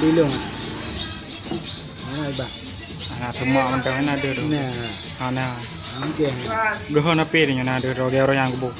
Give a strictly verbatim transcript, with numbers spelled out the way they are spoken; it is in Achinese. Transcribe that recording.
Bilong. Mana, Bang? Anak semak mantong na deh tu. Nah. Ana. Oke. Geuhon api ni na deh, roh dia orang yang gebuk.